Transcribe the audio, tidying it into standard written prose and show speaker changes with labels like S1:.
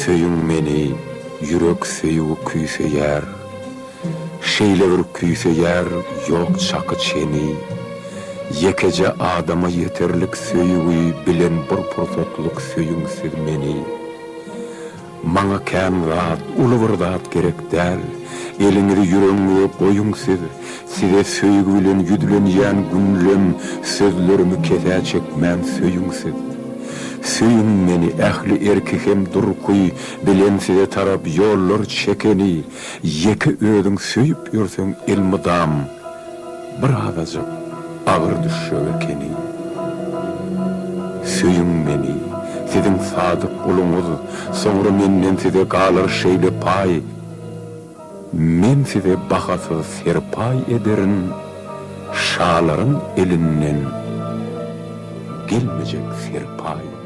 S1: Söýüň meni, ýürek söýgi küýseýär. Şeýle bir küýseýär, ýok çaky-çeni. Ýekeje adama ýeterlik söýgi bilen bir pursatlyk söýüň siz meni. Maňa kän zat, uly bir zat gerek däl. Eliňizi ýüregiňize goýuň siz. Size söýgi bilen ýüzlenýän günlem sözlerimi kesä çekmän söýüň siz. Söýüň meni ähli erki hem durky bilen size tarap ýollar çekeni, ýeke özüň söýüp ýörseň elmydam. Bir azajyk agyr düşjek ekeni. Söýüň meni, siziň sadyk guluňyz, soňra menden size galar şeýle paý, Men size bahasyz serpaý ederin, şalaryň elinden gelmejek serpaý.